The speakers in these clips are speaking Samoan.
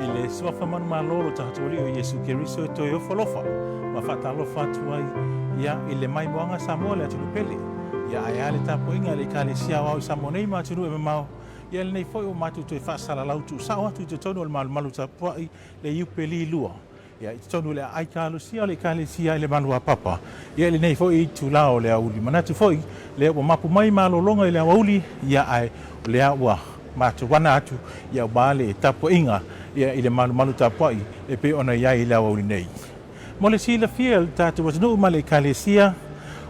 I le suafa manumalo o lo tatou Alii o Iesu Keriso e toe ofo alofa ma faatalofa atu ai ia i le maimoaga Samoa le atunuu pele. Ia ae a le tapuaiga a le Ekalesia Aoao i Samoa nei ma atunuu e mamao, ia lenei foi ua matou toe faasalalau tuusao atu i totonu o le malumalu tapuai le Iupeli 2. Ia, i totonu o le aai talosia o le Ekalesia i le malu a Papa, ia i lenei foi itula o le aoauli. Manatu foi, lea ua mapu mai malologa i le aoauli, ia ae o lea ua matou ana atu, ia aua le tapuaiga ia i le malumalu tapuai e pei ona i ai i le aoauli nei. Mo le silafia e le tatou atunuu ma le Ekalesia,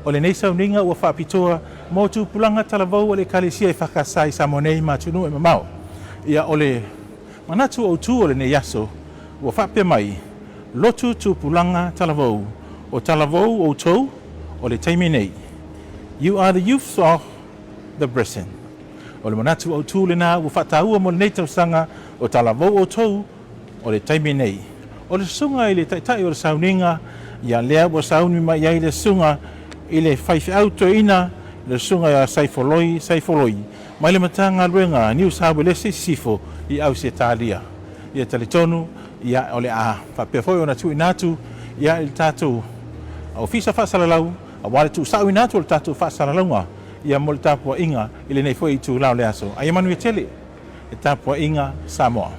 o lenei sauniga ua faapitoa mo tupulaga talavou a le Ekalesia EFKS i Samoa nei ma atunuu e mamao. Ia, o le manatu autu o lenei aso ua faapea mai, Lotu Tupulaga Talavou, o talavou outou o le taimi nei. You are the youths of the present. O le manatu autu lena ua faataua mo lenei tausaga, o talavou outou o le taimi nei. O le susuga i le taitai o le sauniga, ia lea ua sauni mai ai le susuga i le faifeau toeaina, le susuga ia Saifoloi Saifoloi, mai le Matagaluega Niu Sa Uelese i Sisifo i Ausetalia. Ia talitonu, ia o le a faapea foi ona tuuina atu ia i le tatou Ofisa Faasalalau, aua le tuusaoina atu o le tatou faasalalauga ia mo le tapuaiga i lenei foi itula o le aso. Aia manuia tele le tapuaiga Samoa.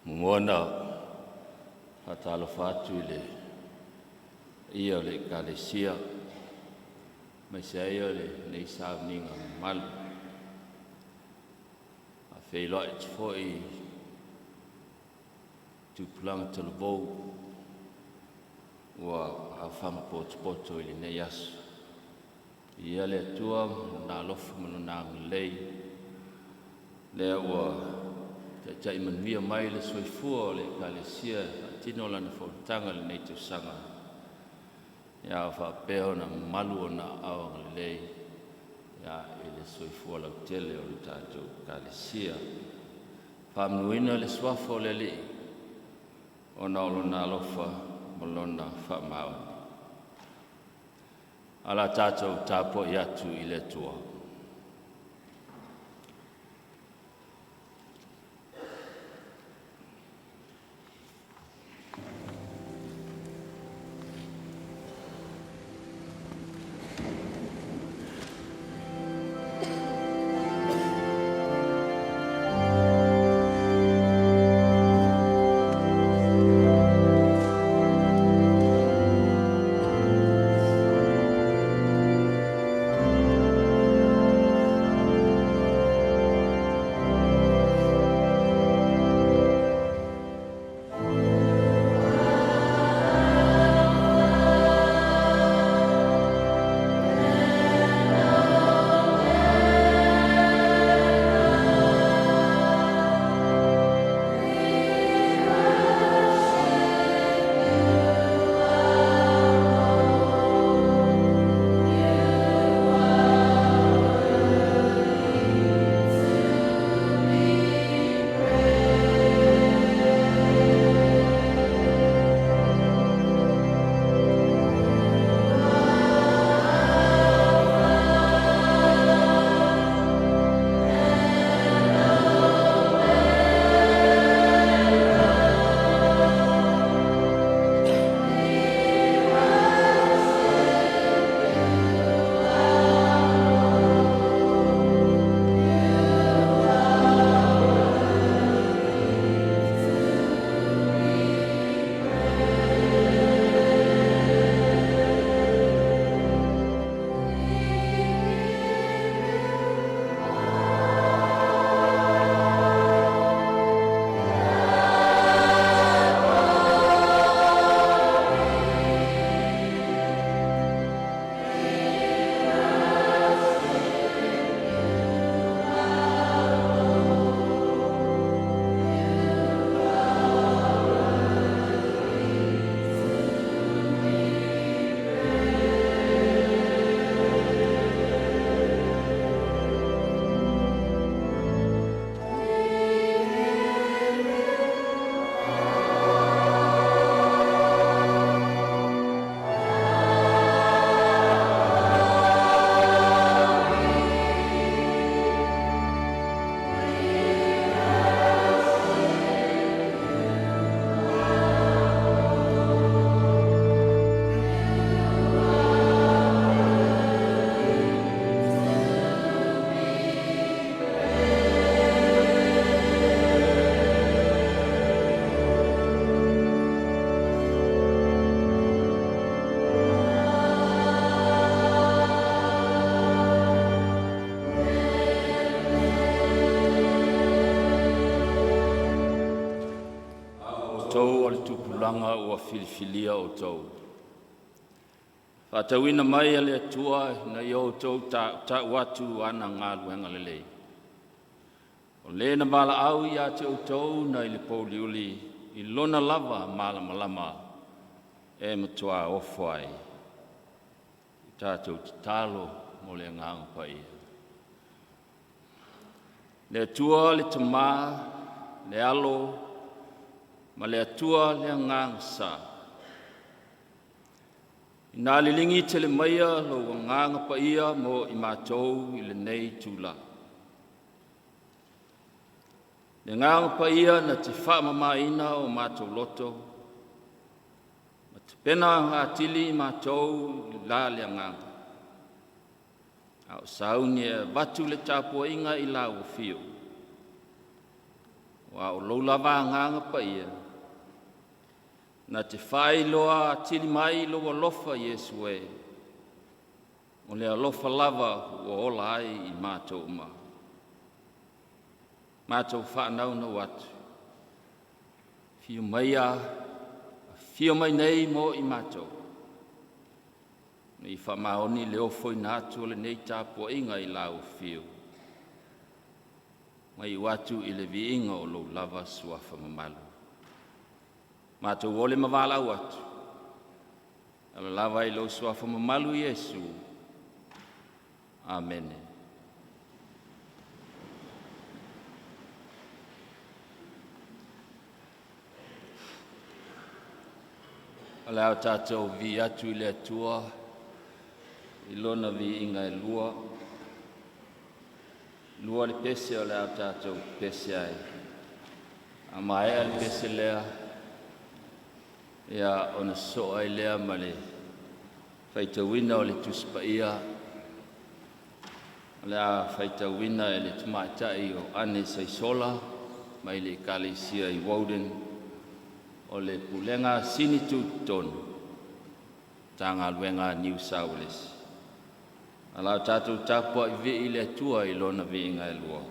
Muamua ona faatalofa atu i le paia o le Ekalesia, aemaise ai o lenei sauniga mamalu. Faafeiloai atu foi i tupulaga talavou ua aofaga potopoto i lenei aso. Viia le Atua ma Lona alofa ma Lona agalelei, lea ua taitai manuia mai le soifua o le Ekalesia e faatino lana fonotaga i lenei tausaga, a o faapea ona malu ona aao agalelei i le soifua lautele o le tatou Ekalesia. Faamanuina le suafa o le Alii ona o Lona alofa ma Lona faamaoni. Ae o le a tatou tapuai atu i le Atua. Outou o le tupulaga ua filifilia outou, faatauina mai e le Atua ina ia outou tautau atu ana galuega lelei. O Le na valaau ia te outou mai le pouliuli i Lona lava malamalama e matua ofo ai. Tatou tatalo mo le Agaga Paia. Le Atua le Tama, le Alo ma le Atua le Agaga Sa, ina liligi tele maia lou Agaga Paia mo i matou i lenei itula. Le Agaga Paia na te faamamaina o matou loto ma tapena atili i matou i la le Agaga, a o sauni e avatu le tapuaiga i lau afio. Auā o lou lava Agaga Paia, na te faailoa atili mai lou alofa Iesu e, o le alofa lava ua ola ai i matou uma. Matou faanaunau atu, afio maia, afio mai nei mo i matou, ina ia faamaoni le ofoina atu o lenei tapuaiga i lau afio, ma iu atu i le viiga o lou lava suafa mamalu. Matou ole ma valaau atu, e ala lava i lou suafa mamalu Iesu. Amene. O le a tatou viia atu i le Atua i lona viiga e lua. Lua le pese o le a tatou pese ai. A maea le pese lea, ia ona sosoo ai lea ma le faitauina o le Tusi Paia. O le a faitauina e le tamaitai o Ane Saisola mai le Ekalesia i Woden o le Pulega Sini Tutotonu, Matagaluega a Niu Sa Uelesi. A o le a tatou tapuai vivii i le Atua i Lona viiga e lua.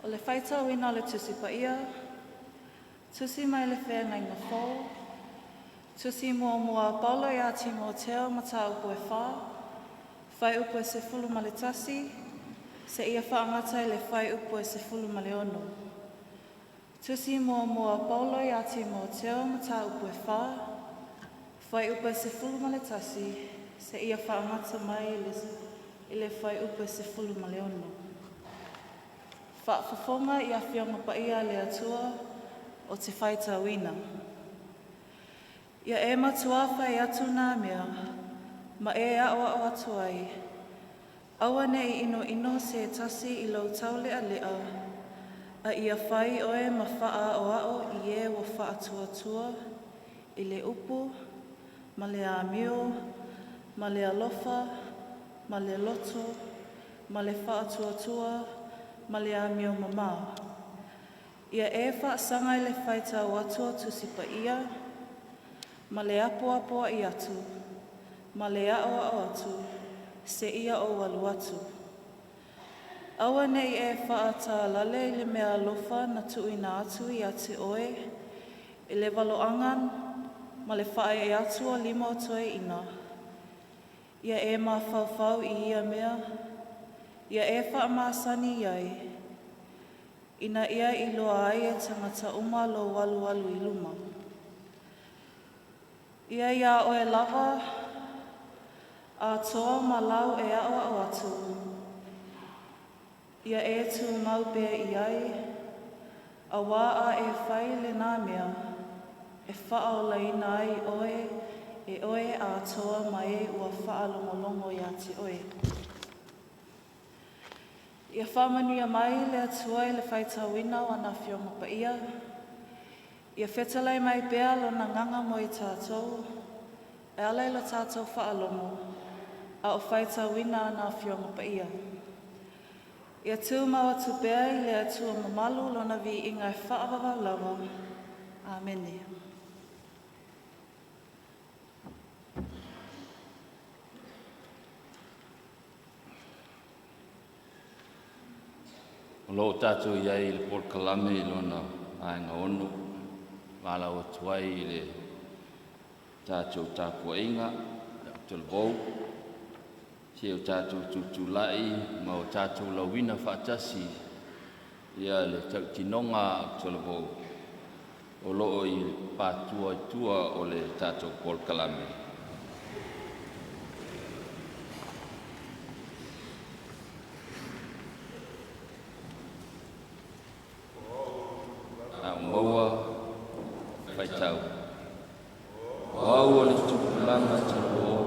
O le faitauina o le Tusi Paia, Tusi mai le Feagaiga Fou, Tusi muamua a Paulo ia Timoteo, Mataupu e 4, Fuaiupu e 11, seia faagata i le Fuaiupu e 16. Tusi muamua a Paulo ia Timoteo, Mataupu e 4, Fuaiupu e 11, seia faagata mai i le Fuaiupu e 16. Faafofoga i Afioga Paia a le Atua o te faitauina. Ia e matua fai atu nā mea, ma e aʻoaʻo atu ai. Aua ne i inoino se tasi i lou taulealea, a ia fai oe ma faaoao i e ua faatuatua i le upu, ma le amio, ma le alofa, ma le loto, ma le faatuatua, ma le amio mamā. Ia e faasaga i le faitau atu o Tusi Paia, ma le apoapoai atu, ma le aʻoaʻo atu, seia ou alu atu. Aua ne i e faatālale i le mea alofa na tuuina atu ia te oe, i le valoaga ma le faaee atu o lima o toeaina. Ia e mafaufau i ia mea, ia e faamasani ai, ina ia iloa ai e tagata uma lou alualu i luma. Ia ia oe lava, atoa ma lau e aʻoaʻo atu. Ia e tumau pea i ai, auā a e fai lenā mea, e faaolaina ai oe e oe atoa ma e ua faalogologo iā te oe. Ia faamanuia mai le Atua i le faitauina o ana Afioga Paia. Ia fetalai mai pea lona agaga mo i tatou, e ala i lo tatou faalogo, a o faitauina ana Afioga Paia. Ia tumau atu pea i le Atua mamalu lona viiga e faavavau lava. Amene. O loo tatou iai i le polokalame i lona vaega 6, valaau atu ai i le tatou tapuaiga le talavou, se o tatou tutulai ma o tatou lauina faatasi ia le tautinoga talavou o loo i patua i tua o le tatou polokalame. A maua faitau. O au o le tupulaga talavou,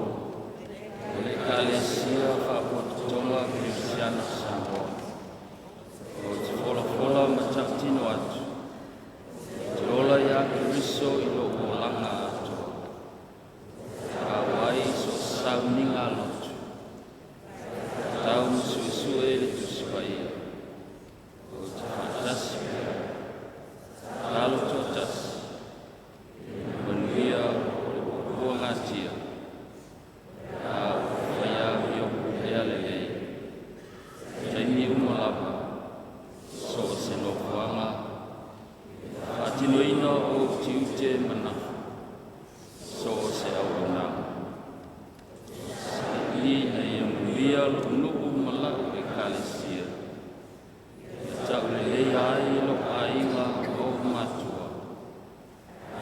o le Ekalesia Faapotopotoga Kerisiano Samoa, o te folafola ma tautino atu, te ola iā Keriso i lou olaga atoa, au ai so o se sauniga a lotu, tau ma suesue le Tusi Paia, o te faatasi pea, talo toatasi, manuia o le puapuagatia, a o faia amio pulea lelei, taimi uma lava, so o se nofoaga, faatinoina o ou tiute ma nafa, so o se auaunaga. Saili ina ia manuia lou nuu ma lau Ekalesia, ia tauleleia ai lou aiga ma ou matua,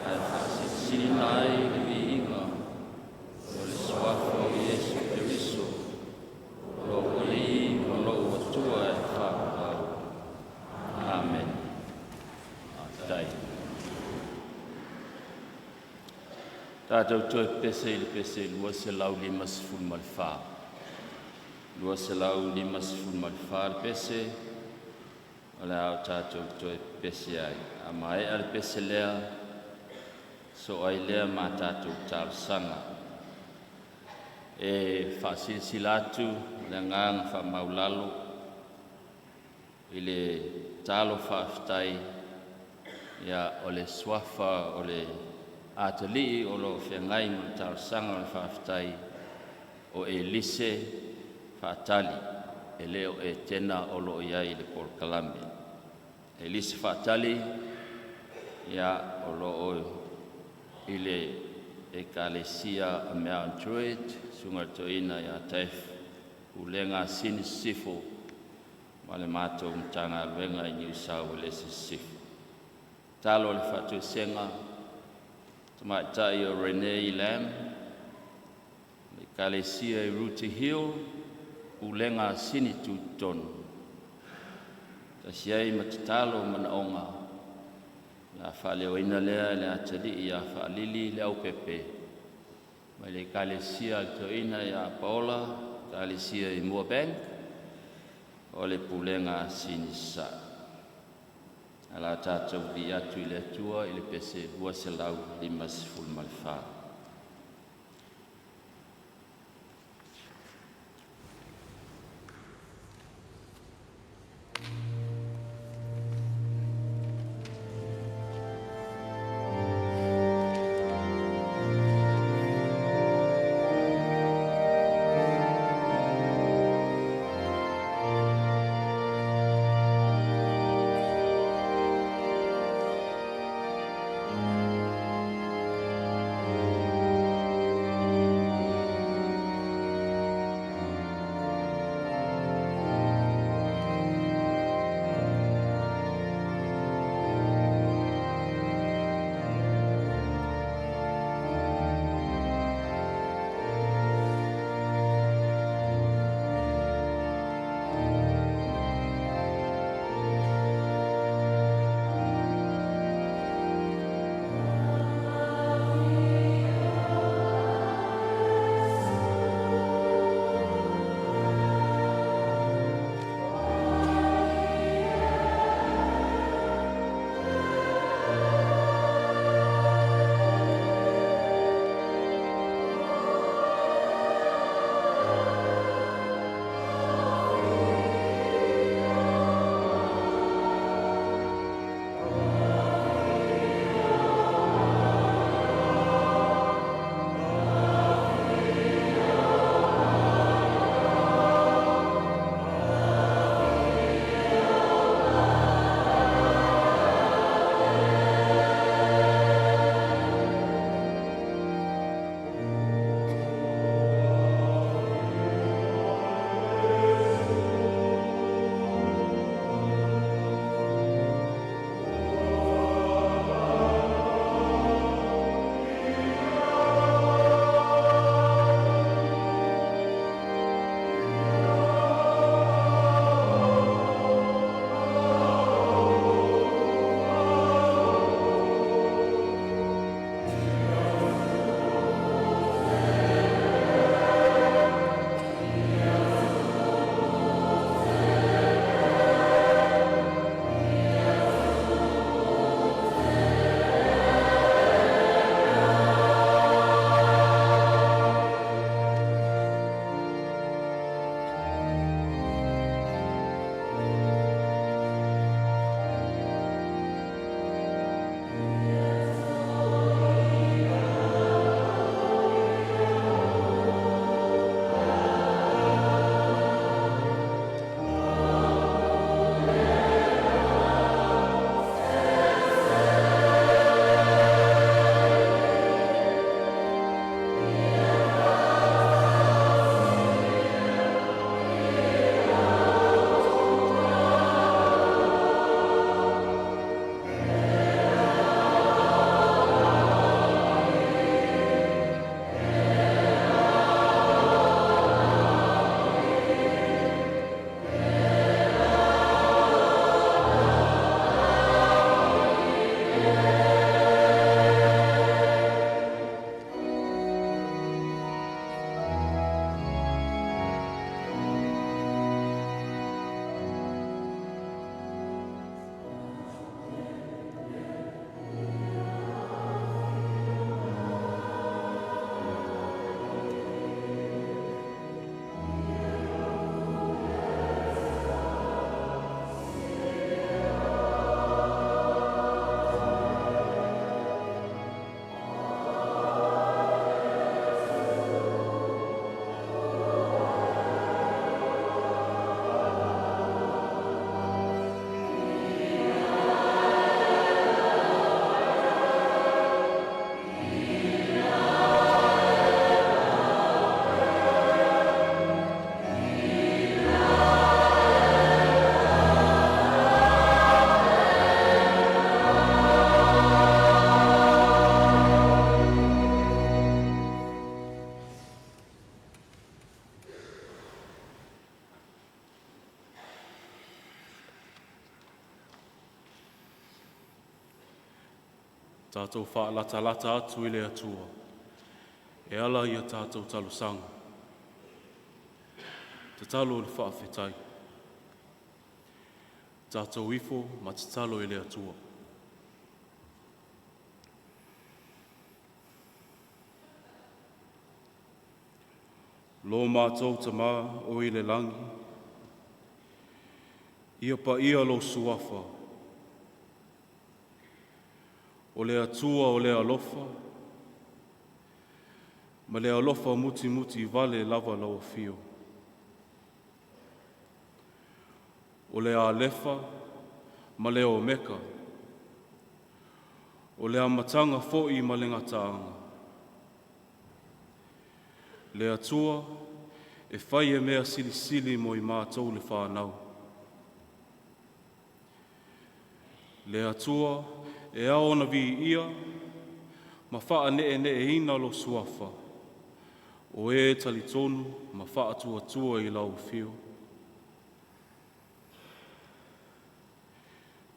ae faasilisiliina ai le viiga o le suafa o Iesu Keriso, lou Alii ma lou Atua e faavavau. Amen. Faafetai. Tatou toe pese i le pese 254. 254 le pese, o le a o tatou toe pese ai. A maea le pese lea, so ai lea ma tatou talosaga. E faasilasila atu le agaga faamaulalo i le talo faafetai ia o le suafa o le atalii o loo feagai ma le talosaga o le faafetai o Elise Faatali, e le o Etena o loo iai i le polokalame. Elisi Faatali, ia o loo i le Ekalesia a Mount Druitt, susuga i le Toeaina ia Taef, Pulega a Sini Sisifo ma le matou Matagaluega i Niusao Uelese Sisifo. Tatalo o le faatoesega, tamaitai o Rene Lam, Ekalesia i Rooty Hill, Pulega a Sini Tutotonu. Tasi ai ma tatalo ma manaoga la faaleoina lea e le atalii ia Faalili Leaupepe mai le Ekalesia a le Toeaina ia Paola, Ekalesia i Moorebank, o le Pulega a Sini Sasae. Ala tatou viia atu i le Atua i le pese 254. Tatou faalatalata atu i le Atua e ala ia tatou talosaga. Tatalo o le faafetai. Tatou ifo ma tatalo i le Atua. Lo matou Tamā o i le lagi, ia paia lou suafa, o le Atua o le alofa, ma le alofa mutimuti vale lava lau afio. O le Alefa ma le Omeka, o le amataga foi ma le gataaga. Le Atua e fai e mea silisili mo i matou le whanau. Le Atua e ao ona viia ma faaneneʻeina lo suafa, o e talitonu ma faatuatua i lau afio.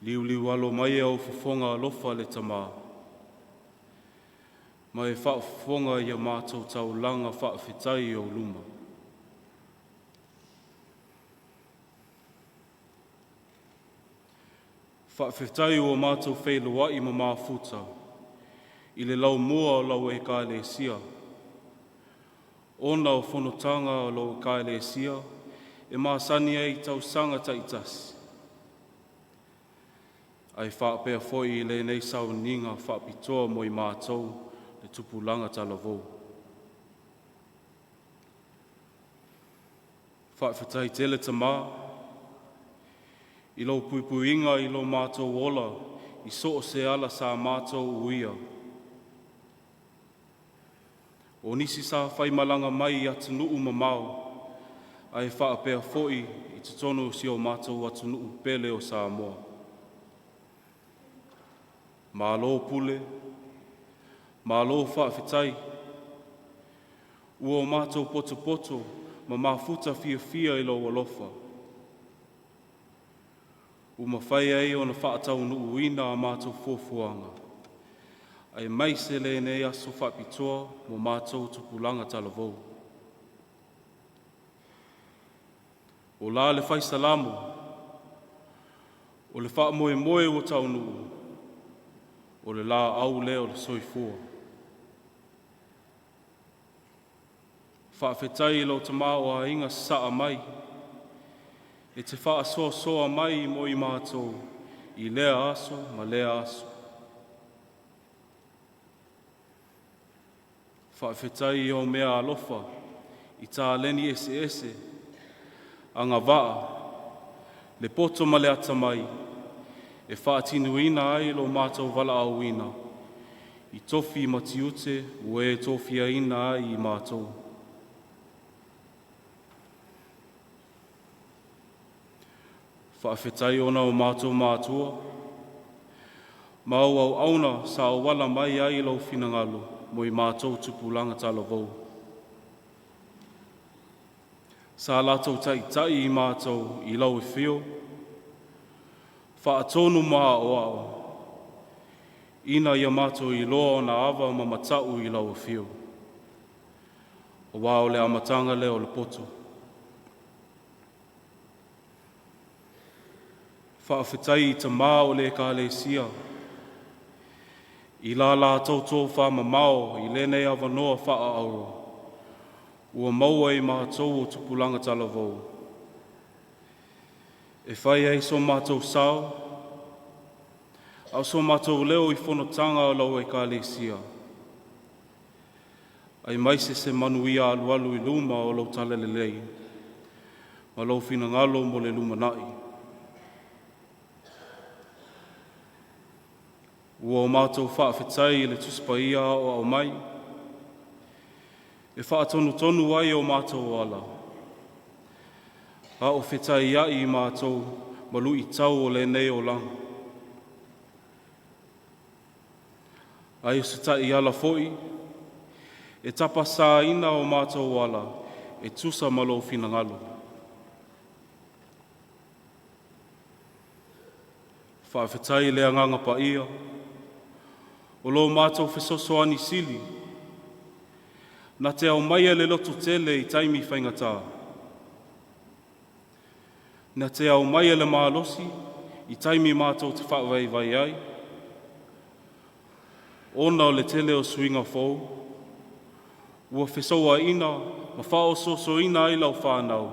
Liuliu alo mai au fofoga alofa le Tamā, ma e faafofoga ia matou taulaga faafetai i ou luma. Faafetai ua matou feiloai ma mafuta i le laumua o lau Ekalesia, ona o fonotaga o lau Ekalesia e masani ai i tausaga taitasi, ae faapea foi i lenei sauniga faapitoa mo i matou le tupulaga talavou. Faafetai tele Tamā i lou puipuiga i lo matou ola i so o se ala sa matou uia. O nisi sa faimalaga mai i atunuu mamao, ae faapea foi i totonu o si o matou atunuu pele o Samoa. Malo pule, malo faafetai, ua o matou potopoto ma mafuta fiafia i lou alofa, ua mafai ai ona faataunuuina a matou fuafuaga, aemaise lenei aso faapitoa mo matou tupulaga talavou. O la le fai Salamo, o le faamoemoe ua taunuu, o le laau lea o le soifua. Faafetai i lou tamaoaiga sasaa mai, e te faasoasoa mai mo i matou i lea aso ma lea aso. Faafetai i ou meaalofa i taleni eseese, agavaa, le poto ma le atamai e faatinoina ai lo matou valaauina i tofi ma tiute ua e tofiaina ai i matou. Faafetai ona o matou matua ma au auauna sa auala mai ai lou finagalo mo i matou tupulaga talavou. Sa latou taitai i matou i lau afio, faatonu ma aoao, ina ia matou iloa ona ava ma matau i lau afio, aua o le amataga lea o le poto. Faafetai i tamā o le Ekalesia i la latou tofamamao i lenei avanoa faaauro ua maua e i matou o tupulaga talavou, e fai ai so matou sao a o so matou leo i fonotaga a lau Ekalesia, aemaise se manuia alualu i luma o lou talalelei ma lou finagalo mo le lumanai. Ua o matou faafetai i le Tusi Paia Aoao mai e faatonutonu ai o matou ala, a o fetaiai i matou ma luitau o lenei olaga. Ae o se taiala foi e tapasaina o matou ala e tusa ma lou finagalo. Faafetai i le Agaga Paia. O lo matou fesoasoani sili, na te aumaia le lototele i taimi faigata. Na te aumaia le malosi i taimi matou te faavaivai ai, ona o le tele o suiga fou, ua fesouaina ma faaosoosoina ai lau fanau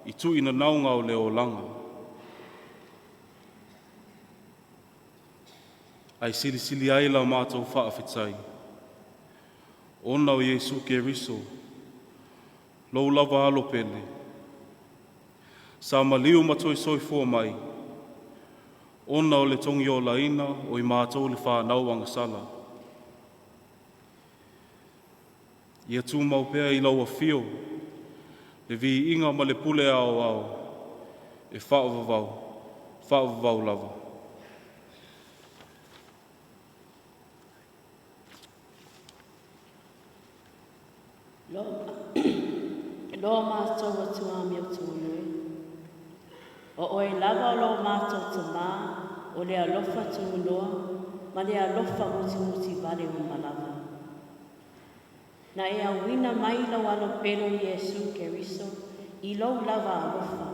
i tuinanauga o le olaga. Ae silisili ai la matou faafetai, ona o Iesu Keriso, lou lava Alo pele, sa maliu ma toe soifua mai, ona o le togiolaina o i matou le fanau agasala. Ia tumau pea i lau afio le viiga ma le pule aoao e faavavau, faavavau lava. Lo matou Atua amiotonu e, o oe lava o lo matou Tamā, o le alofa tunoa ma le alofa mutimutivale uma lava. Na e auina mai lau Alo pele o Iesu Keriso i lou lava alofa,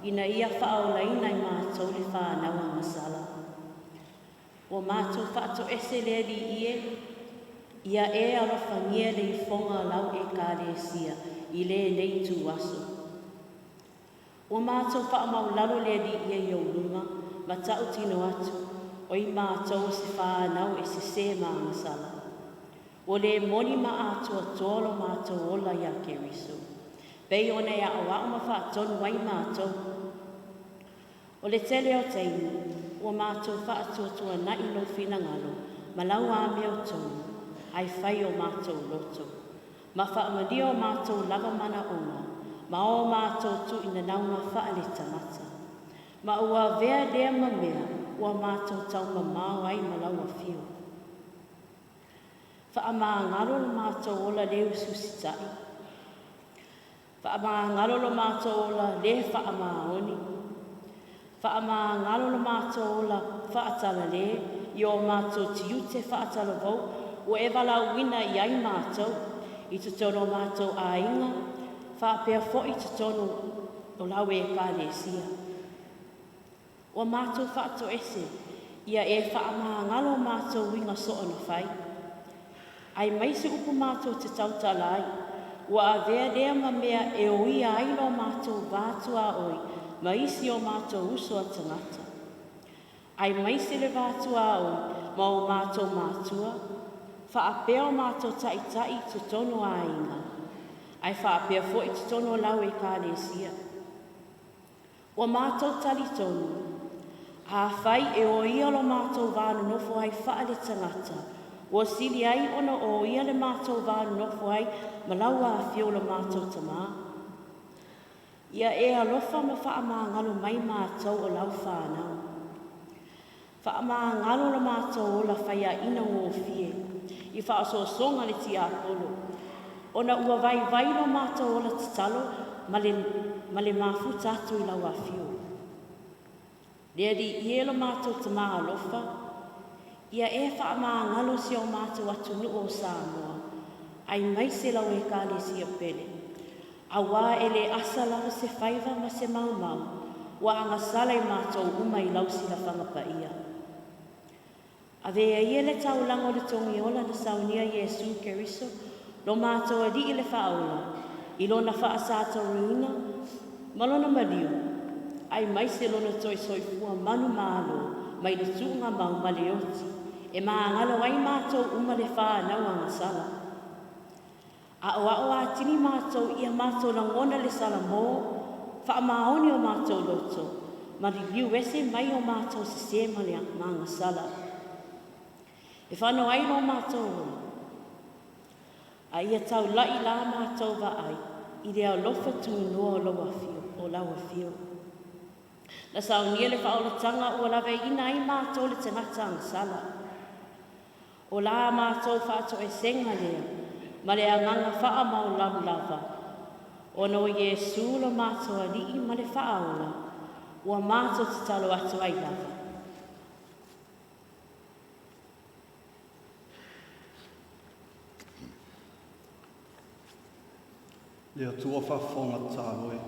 ina ia faaolaina i matou le fanau agasala. Ua matou faatoese le Alii e, ia e alofagia le ifoga o lau Ekalesia i lenei ituaso. Ua matou faamaulalo le Alii e i ou luma, ma tautino atu, o i matou o se fanau e sesē ma agasala. Ua le moni ma atoatoa lo matou ola iā Keriso, pei ona e aoao ma faatonu ai matou. O le tele o taimi, ua matou faatuatuana'i lou finagalo ma lau amiotonu, ae fai o matou loto, ma faamalia o matou lava manaoga, ma o matou tuuinanauga faaletagata. Ma ua avea lea ma mea ua matou taumamao ai ma lau afio. Faamagalo lo matou ola le usiusita'i, faamagalo lo matou ola le faamaoni, faamagalo lo matou ola faatalale i o matou tiute faatalavou ua e valaauina i ai matou i totonu o matou aiga, faapea foi i totonu o lau Ekalesia. Ua matou faatoese ia e faamagalo o matou uiga soonafai, aemaise upu matou te tautala ai, ua avea lea ma mea e oia ai lo matou va tuaoi ma isi o matou uso a tagata, aemaise le va tuaoi ma o matou matua, faapea o matou ta'ita'i i totonu o aiga, ae faapea foi i totonu o lau Ekalesia. Ua matou talitonu, afai e oia lo matou va nonofo ai faale-tagata, ua sili ai ona oia le matou va nonofo ai ma lau afio lo matou Tamā. Ia e alofa ma faamagalo mai matou o lau fanau. Faamagalo lo matou ola faiaina gofie i faaosoosoga a le tiapolo, ona ua vaivai lo matou ola tatalo ma le mafuta atu i lau afio. Le Alii e lo matou Tamā alofa, ia e faamagalo si o matou atunuu o Samoa, aemaise lau Ekalesia pele, auā e le asa lava se faiva ma se maumau, ua agasala i matou uma i lau silafaga paia. Avea ia le taulaga o le togiola na saunia Iesu Keriso, lo matou Alii le Faaola, i lona faasatauaina ma lona maliu, aemaise lona toe soifua manumalo mai le tuugamau ma le oti, e magalo ai matou uma le fanau agasala. Aoao atili matou ia matou lagona le salamo, faamaoni o matou loto, ma liliu ese mai o matou sesē ma le agasala. E fano ai lo matou ola, a ia taula'i la matou vaai i le alofa tunoa o lau afio, o lau afio. Na saunia le faaolataga ua laveaiina ai matou le tagata agasala. O la matou faatoesega lea ma le agaga faamaualalo lava, ona o Iesu lo matou Alii ma le Faaola, ua matou tatalo atu ai lava. Le Atua faafofoga tatalo e,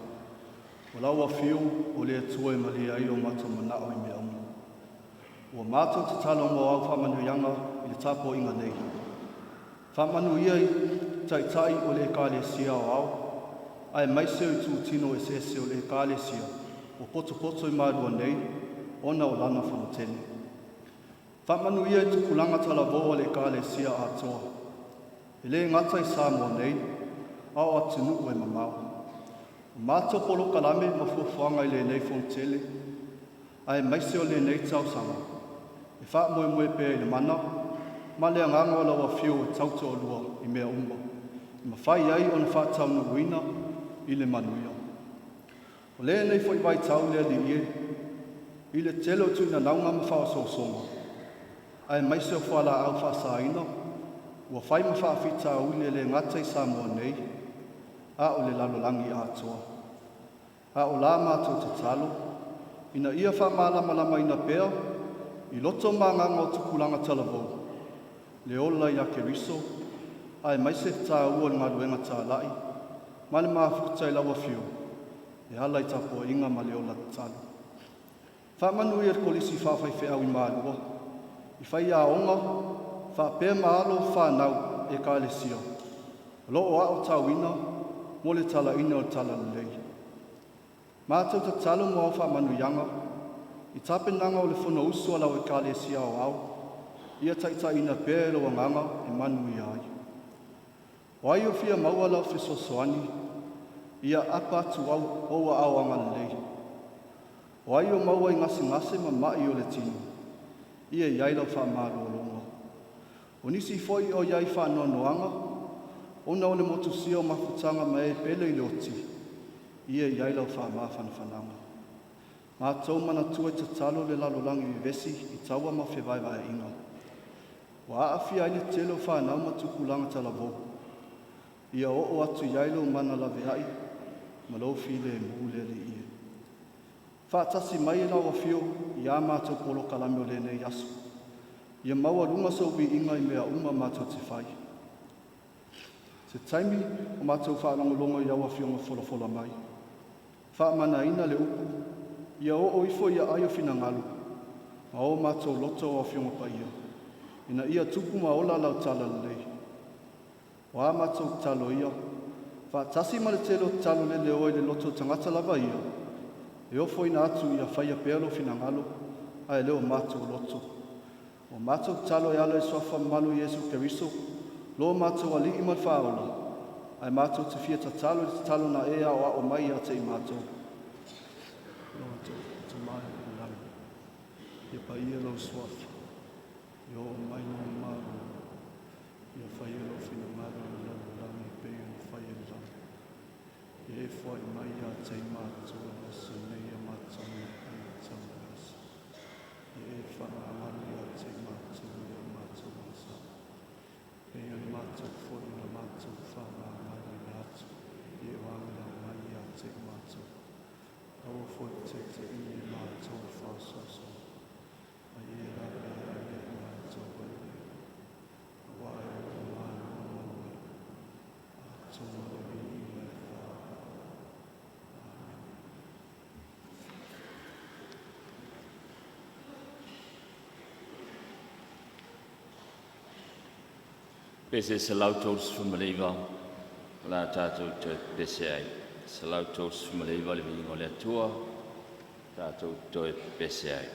o lau afio o le Atua e malie ai o matou manao i mea uma. Ua matou tatalo mo au faamanuiaga i le tapuaiga nei. Faamanuia i taitai o le Ekalesia Aoao, aemaise o itutino eseese o le Ekalesia ua potopoto i Malua nei ona o lana fonotele. Faamanuia i tupulaga talavou o le Ekalesia atoa, e le gata i Samoa nei, a o atunuu e mamao. O matou polokalame ma fuafuaga i lenei fonotele, aemaise o lenei tausaga, e faamoemoe pea i le mana ma le agaga o lau afio e tautoalua i mea uma, e mafai ai ona faataunuuina i le manuia. O lenei foi vaitau le Alii e, i le tele o tuinanauga ma faaosoosoga, aemaise o fualaau faasaina, ua fai ma faafitauli e le gata i Samoa nei, a o le lalolagi atoa. A o la matou tatalo, ina ia faamalamalamaina pea i loto ma agaga o tupulaga talavou, le ola ia Keriso, aemaise taua o le galuega talai ma le mafuta i lau afio e ala i tapuaiga ma le ola tatalo. Faamanuia i le Kolisi Faafaifeau i Malua, i faiaoga faapea ma alo fanau Ekalesia, o lo o aotauina mo le talaina o le talalelei. Matou tatalo mo au faamanuiaga i tapenaga o le Fonousu a lau Ekalesia Aoao, ia taitaiina pea e lou agaga e manuia ai. O ai o fia maua lau fesoasoani, ia apa atu au ou aao agalelei. O ai o maua i gasegase ma mai o le tino, ia i ai lau faamalologa. O nisi foi o i ai faanoanoaga, ona o le motusia o mafutaga ma e pele i le oti, ia i ai lau faamafanafanaga. Matou manatua i tatalo le lalolagi vevesi i taua ma fevaevaeaiga, ua aafia ai le tele o fanau ma tupulaga talavou, ia oo atu i ai lou mana laveai ma lou filemu le Alii e. Faatasi mai e lau afio ia matou polokalame o lenei aso, ia maualuga sou viiga i mea uma matou te fai. Se taimi o matou faalogologo i au afioga folafola mai, faamanaina le upu, ia oo ifo ia ai o finagalo, ma o matou loto o afioga paia, ina ia tupu ma ola lau talalelei. O a matou tatalo ia, faatasi ma le tele o tatalo leleoa i le loto o tagata lava ia, e ofoina atu ia faia pea lou finagalo, ae le o matou loto. O matou tatalo e ala i suafa mamalu Iesu Keriso, lo matou Alii ma le Faaola, ae matou te fia tatalo i le tatalo na e aoao mai ia te i matou. Lo Tama i le lagi, ia paia lou suafa, ia oo mai lou malo, ia faia lou finagalo i lalolagi e pei ona faia i le lagi. Ia e foai mai ia te i matou i le aso nei ia matou meaai e tatau i le aso. Ia e faamagalo ia te i matou i o matou agasala, pei ona matou foi na matou faamagaloina atu i e o agailau mai ia te i matou. Aua foi te taitaiina i matou i faaosoosoga, a ia lavea ai ia i matou ai le Auā e ou le Malo ma le atoa ma le viiga e faavae. Amene. Pese 139, o le a tatou toe pepese ai. 139 le viiga o le Atua, tatou toe pepese ai.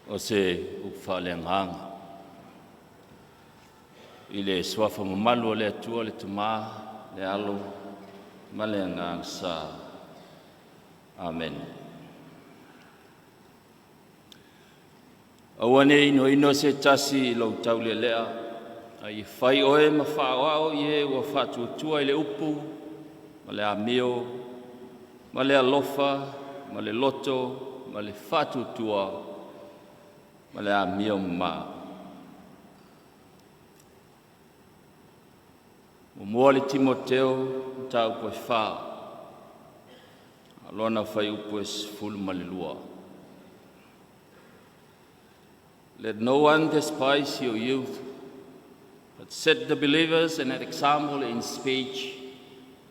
O se upu faaleagaga i le suafa mamalu o le Atua le Tamā, le Alo ma le Agaga Sa. Amene. Aua ne i inoino se tasi i lou taulealea, a ia fai oe ma faaoao i e ua faatuatua i le upu, ma le amio, ma le alofa, ma le loto, ma le faatuatua, ma le amio mamā. Muamua le Timoteo, mataupu e 4, lona fuaiupu e 12. Let no one despise your youth, but set the believers an example in speech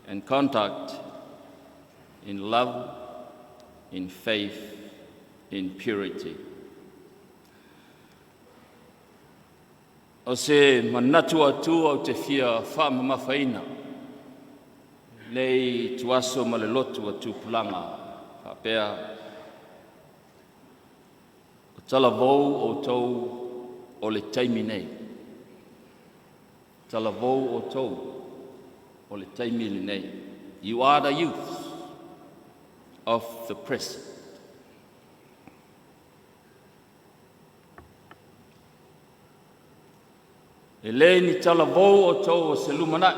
and conduct, in love, in faith, in purity. O se manatu autu ou te fia faamamafaina nei tuaso ma le lotu a tupulaga faapea o talavou outou o le taimi nei. Talavou outou o le taimi lenei. You are the youth of the present. E le ni talavou outou o se lumanai,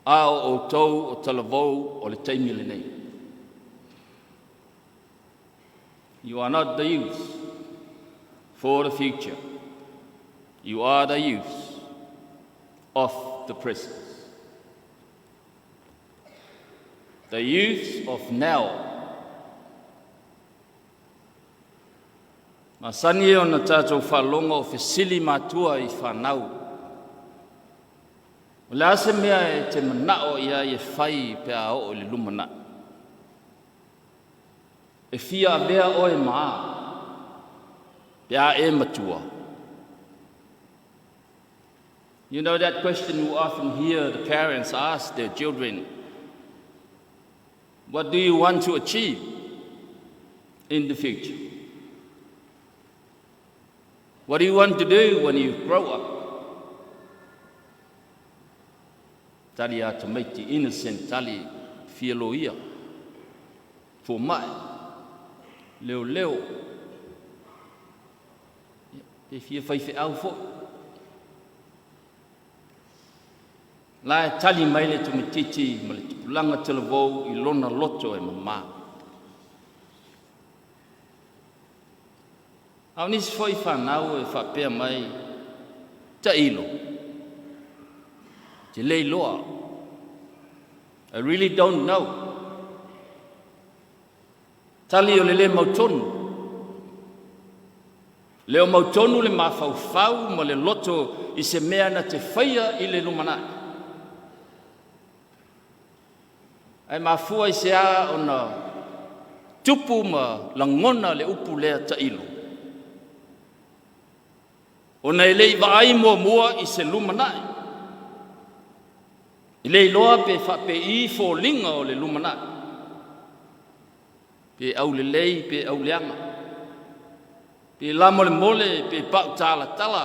a o outou o talavou o le taimi lenei. You are not the youth for the future. You are the youth of the present. The youth of now. Masani e ona tatou faalogo o fesili matua i fanau. O le a se mea e te manao i ai e fai pe a oo i le lumanai? E fia avea oe ma a pe a e matua? You know that question you often hear the parents ask their children. What do you want to achieve in the future? What do you want to do when you grow up? Tali a tamaiti, innocent tali, fia loia, fomai, leoleo, pe fia faifeau foi. La e tali mai le tamaititi ma le tupulaga talavou i lona loto e mamā. A o nisi foi fanau e faapea mai, tailo, te le iloa. I really don't know. Tali o le le mautonu. Le o mautonu le mafaufau ma le loto i se mea na te faia i le lumanai. Ae mafua i se a ona tupu ma lagona le upu lea tailo. Ona e le i vaai muamua i se lumanai. E le iloa pe faapei foliga o le lumanai. Pe aulelei pe auleaga. Pe lamolemole pe pautalatala.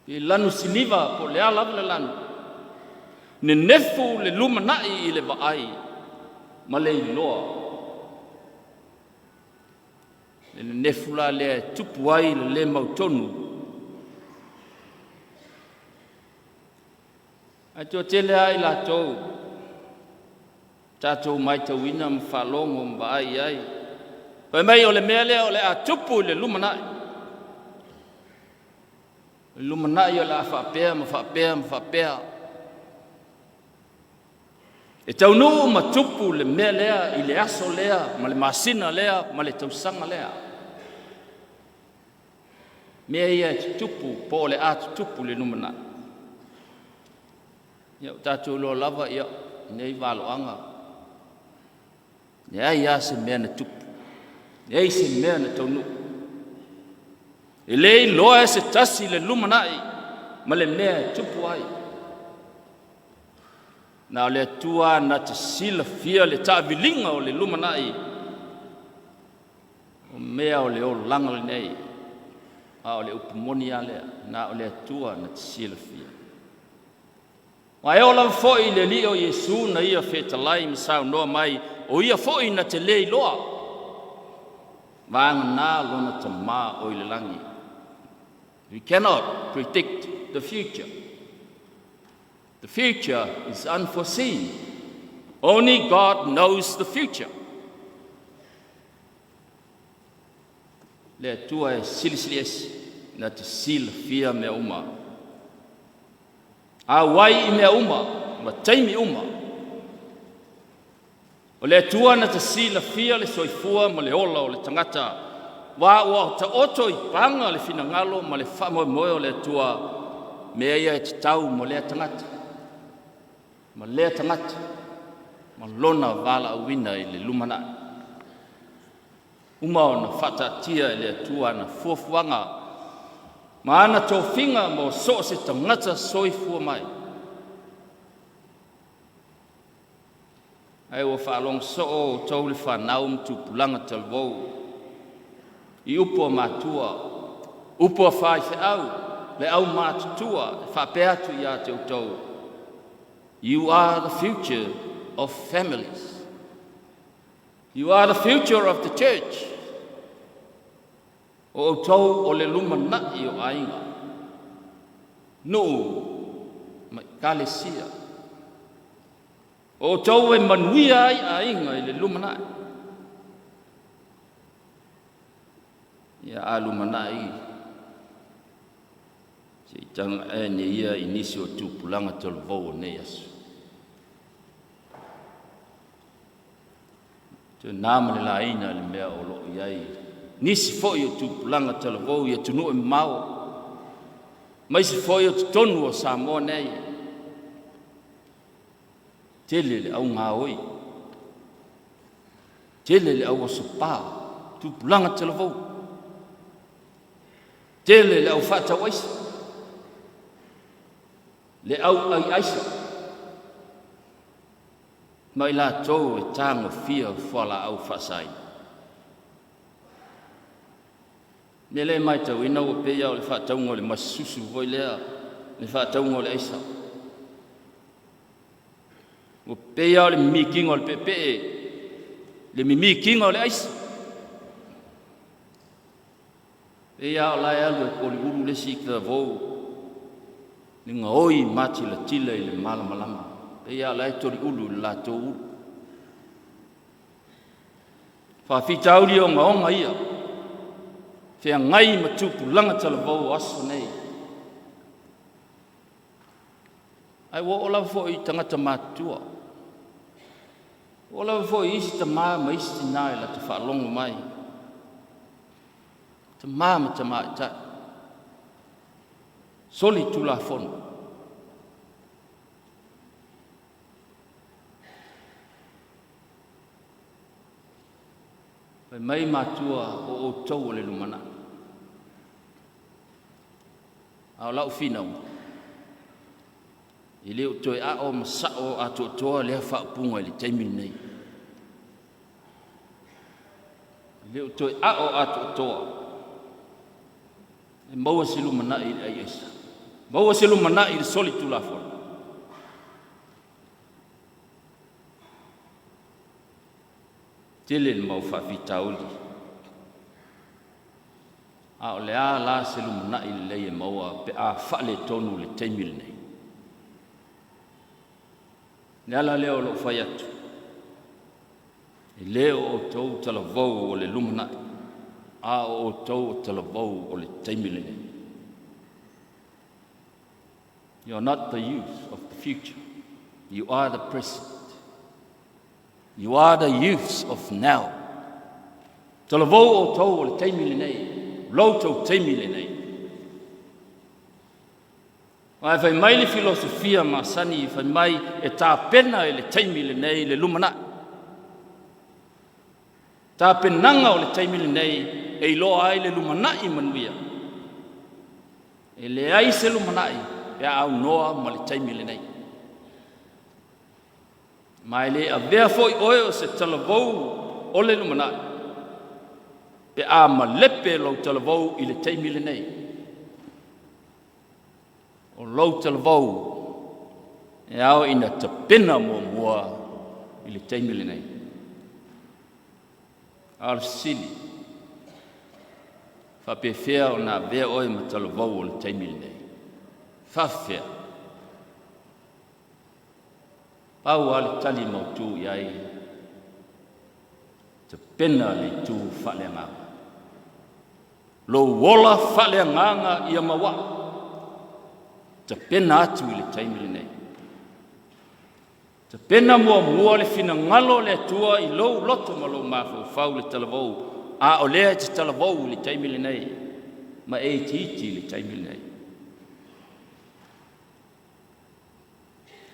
Pe lanu siliva po o le a lava le lanu. Nenefu le lumanai i le vaai ma le iloa. Le nenefu la lea e tupu ai le le mautonu. Ae toatele lava i latou tatou matauina ma faalogo ma vaai i ai. Fai mai o le mea lea o le a tupu i le lumanai. O le lumanai o le a faapea ma faapea ma faapea. E taunuu ma tupu le mea lea i le aso lea ma le masina lea ma le tausaga lea. Mea ia e tutupu po o le a tutupu i le lumanai. Ia o tatou iloa lava ia nei valoaga. Leai lava se mea na tupu. Leai se mea na taunuu. E le iloa e se tasi le lumanai ma le mea e tupu ai. Na o le Atua na te silafia le taaviliga o le lumanai. mea o le olaga lenei, a o le upu moni lava lea, na o le Atua na te silafia. Ma e oo lava foi i le Alii o Iesu na ia fetalai ma saunoa mai, o ia foi na te le iloa, vagana lona Tamā o i le lagi. We cannot predict the future. The future is unforeseen. Only God knows the future. Le Atua e silisili ese na te silafia mea uma. Auai i mea uma ma taimi uma. O le Atua na te silafia le soifua ma le ola o le tagata, aua ua taoto i paga le finagalo ma le faamoemoe o le Atua, mea ia e tatau mo lea tagata, ma lea tagata, ma lona valaauina i le lumanai. Uma ona faataatia e le Atua ana fuafuaga ma ana tofiga mo so o se tagata soifua mai. Ae ua faalogo soo outou le fanau ma tupulaga talavou i upu a matua, upu a faifeau, le aumatutua e faapea atu ia te outou, You are the future of families. You are the future of the church. O outou o le lumanai o aiga, nuu ma ekalesia. O outou e manuia ai aiga i le lumanai. Ia a lumanai se i taga ane ia i nisi o tupulaga talavou o nei aso. Toe na ma le laina le mea o lo o i ai nisi foi o tupulaga talavou i atunuu e mamao, aemaise foi o totonu o Samoa nei. Tele le au gaoi, tele le au osopā, tupulaga talavou, tele le au faatauaisa, le au ai aisa, ma i latou e tagofia fualaau faasaina. Mea lea e matauina ua pei lava o le faatauga o le masi susu foi lea, le faatauga o le aisa. Ua pei lava o le mimikiga o le peepee, le mimikiga o le aisa. Pei lava o la e alu e koliulu le isi talavou, le gaoi matilatila i le malamalama. Pei lava o la e toliulu i le latou ulu. Faafitauli ogaoga ia, feagai ma tupulaga talavou o aso nei. Ae ua oo lava foi i tagata matutua, ua oo lava foi i isi tama ma isi tina i lata faalogo mai, tama ma tamaitai, soli tulafono. Fai mai matua o outou o le lumanai. A o lau finauga, e le o toe ao ma sao atoatoa lea faaupuga i le taimi lenei. E le o toe ao atoatoa. E maua se lumanai i le ai aisa, maua se lumanai i le soli tulafono. Tele le mau faafitauli. A o le a la se lumanai lelei e maua pe a faaletonu le taimi lenei? Le ala lea o lou fai atu, e le o outou talavou o le lumanai, a o outou o talavou o le taimi lenei. You are not the youth of the future. You are the present. You are the youths of now. Talavou outou o le taimi lenei, lo outou taimi lenei. Ae fai mai le filosofia masani, fai mai e tapena i le taimi lenei le lumanai. Tapenaga o le taimi lenei e iloa ai le lumanai manuia. E leai se lumanai pe a aunoa ma le taimi lenei. Ma e le avea foi oe o se talavou o le lumanai. Pe a malepe lou talavou i le taimi lenei. O lou talavou e ao ina tapena muamua i le taimi lenei. A o le fesili, faapefea ona avea oe ma talavou o le taimi lenei? Faafefea? Pau lava le tali mautu i ai, tapena le itu faaleagaga. Lou ola faaleagaga ia mauaa, tapena atu i le taimi lenei. Tapena muamua le finagalo o le Atua i lou loto ma lou mafaufau le talavou, a o lea e te talavou i le taimi lenei, ma e itiiti i le taimi lenei.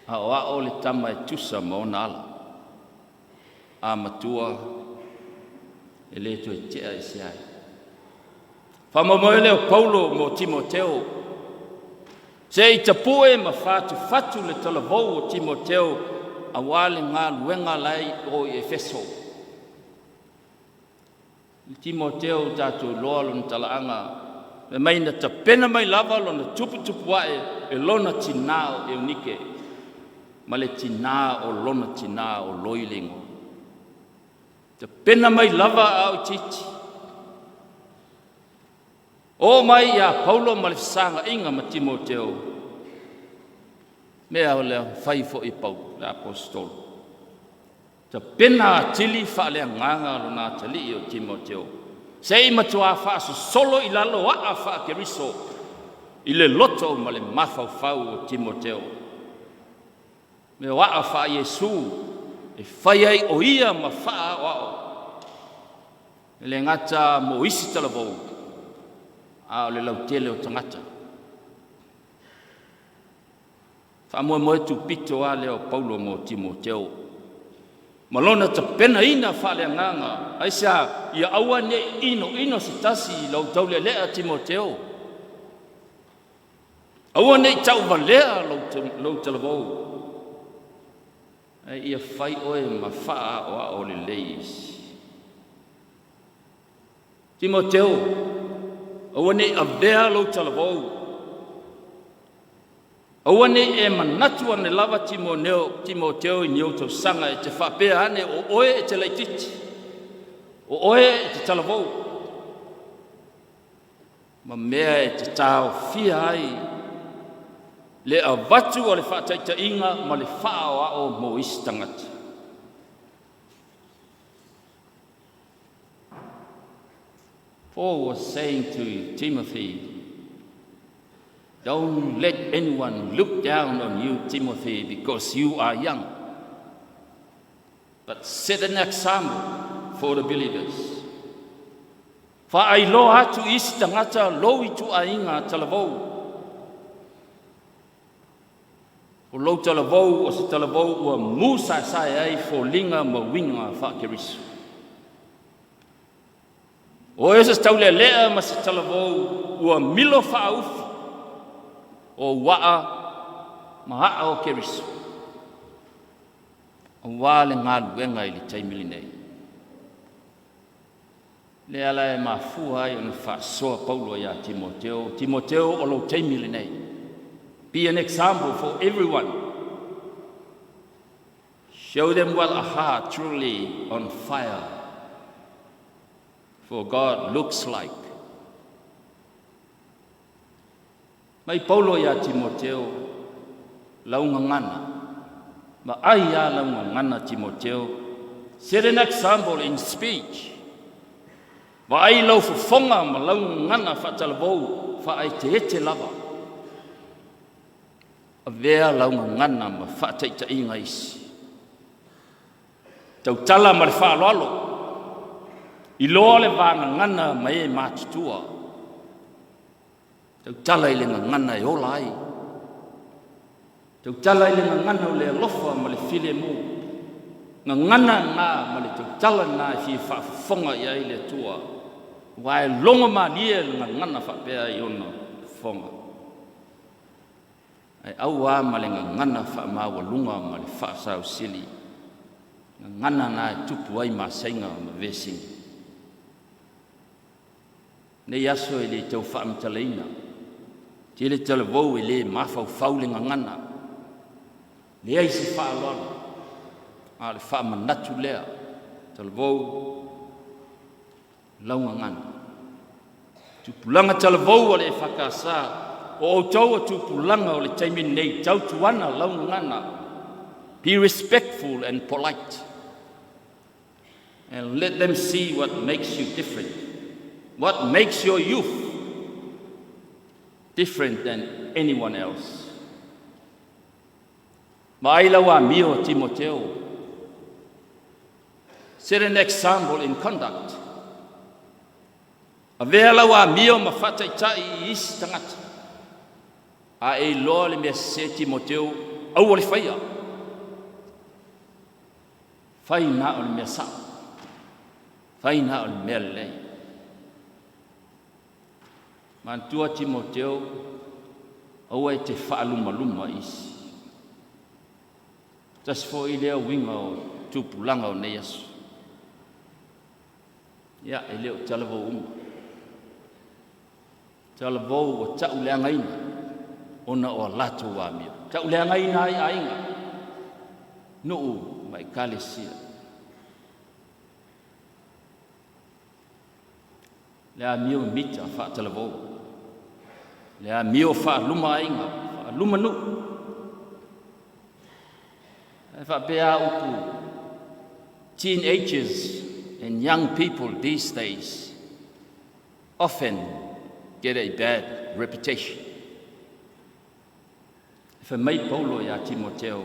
Aoao le tama e tusa ma ona ala, a matua e le toe tea ese ai. Faamoemoe lea o Paulo mo Timoteo, se i tapue ma fatufatu le talavou o Timoteo aua le galuega la e i o i Efeso. I Timoteo tatou iloa lona talaaga, fai mai na tapena mai lava lona tuputupuae e lona tinā o Eunike, ma le tinā o lona tinā o Loi le igoa. Tapena mai lava a o itiiti. Oo mai ia Paulo ma le fesaga'iga ma Timoteo, mea o le fai foi e Paulo le Aposetolo. Tapena atili faaleagaga lona atalii o Timoteo, se i matuā faasosolo i lalo aa faa-Keriso i le loto ma le mafaufau o Timoteo. Mea o aa faa-Iesu e fai ai o ia ma faaaoao, e le gata mo isi talavou, a o le lautele o tagata. Faamoemoe tupito lava lea o Paulo mo Timoteo, ma lona tapenaina faaleagaga, aisea? Ia aua ne i inoino se tasi i lou taulealea Timoteo. Aua ne i tauvalea lou talavou, ae ia fai oe ma faaaoao lelei isi. Timoteo, aua ne i avea lou talavou, aua ne i e manatu ane lava Timoteo i ni ou tausaga e te faapea ane o oe e te laitiiti, o oe e te talavou, ma mea e te taofia ai le avatu o le faataitaiga ma le faaoao mo isi tagata. Paul was saying to Timothy, don't let anyone look down on you, Timothy, because you are young. But set an example for the believers. Faailoa atu i isi tagata lou ituaiga talavou. O lou talavou o se talavou ua mu saesae ai foliga ma uiga faa-Keriso. O oe o se taulealea ma se talavou ua milo faaufi o aa ma aa o Keriso, aua le galuega i le taimi lenei. Le ala e mafua ai ona faasoa Paulo ia Timoteo, Timoteo o lou taimi lenei. Be an example for everyone. Show them what a heart truly on fire for God looks like. Mai Paulo ia Timoteo, lau gagana, ma ai a lau gagana Timoteo, set an example in speech. Vaai lau fofoga ma lau gagana faatalavou faaeteete lava. Avea lau gagana ma faataitaiga isi. Tautala ma le faaaloalo, iloa le vagagana ma e matutua. Tautala i le gagana e ola ai. Tautala i le gagana o le alofa ma le filemu. Gagana na ma le tautala na e fia faafofoga i ai le Atua. Ua e logo malie le gagana faapea i ona fofoga. Ae aua ma le gagana faamaualuga ma le faasausili. Gagana na e tupu ai masaiga ma vesiga. Nei aso e le tau faamatalaina. Tele talavou e le mafaufau le gagana. Leai se faaaloalo. A o le faamanatu lea. Talavou lau gagana. Tupulaga talavou o le EFKS, o outou o tupulaga o le taimi nei, tautuana lau gagana. Be respectful and polite. And let them see what makes you different. What makes your youth different than anyone else. Vaai lau amio Timoteo. Set an example in conduct. Avea lau amio ma faataitai i isi tagata. A e iloa le mea sese Timoteo, aua le faia. Fai na o le mea sao. Fai na o le mea lelei. Manatua Timoteo, aua e te faalumaluma isi. Tasi foi lea uiga o tupulaga o nei aso. Ia, e le o talavou uma. Talavou ua tauleagaina ona o a latou amio. Tauleagaina ai aiga, nuu ma ekalesia. Le amio mita faatalavou. Le amio faaluma aiga, faaluma nuu. E faapea upu, teenagers and young people these days often get a bad reputation. Fai mai Paulo ia Timoteo,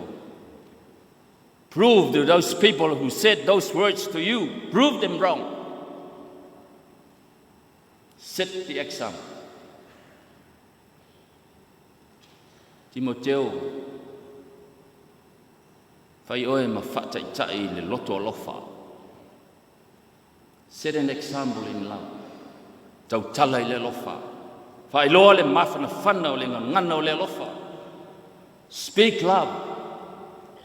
prove to those people who said those words to you, prove them wrong. Set the example. Timoteo, fai oe ma faataitai le loto alofa. Set an example in love. Tautala i le alofa. Faailoa le mafanafana o le gagana o le alofa. Speak love.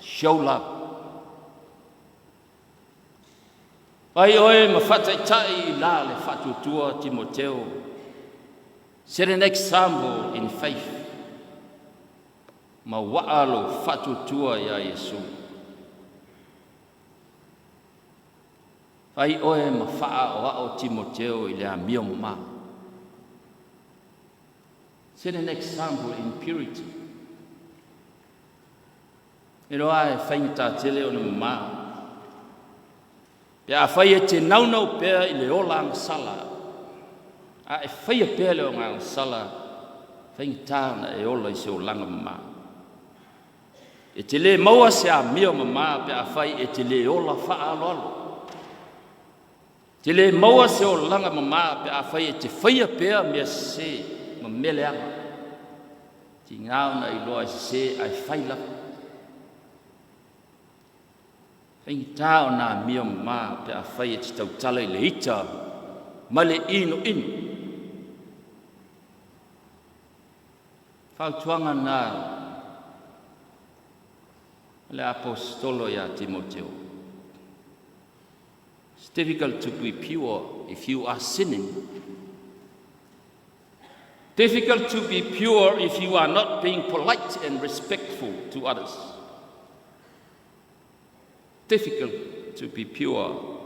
Show love. Fai oe ma faataitai i la le faatuatua Timoteo. Set an example in faith. Ma waa lo faatuatua ia Iesu. Fai oe ma faaoao Timoteo i le amio mama. Set an example in purity. E loa e faigata tele o le mama. Pe afai e te naunau pea i le ola agasala, a e faia pea le ola agasala, faigata ona e ola i se olaga mama. E te le maua se amio mama pe afai e te le ola faaaloalo. Te le maua se olaga mama pe afai e te faia pea mea sese ma mea leaga. Tiga ona iloa e sese ae fai lava. Faigata ona amio mama pe afai e te tautala i le ita ma le inoino. Fautuaga na le aposetolo ia Timoteo. It's difficult to be pure if you are sinning. Difficult to be pure if you are not being polite and respectful to others. Difficult to be pure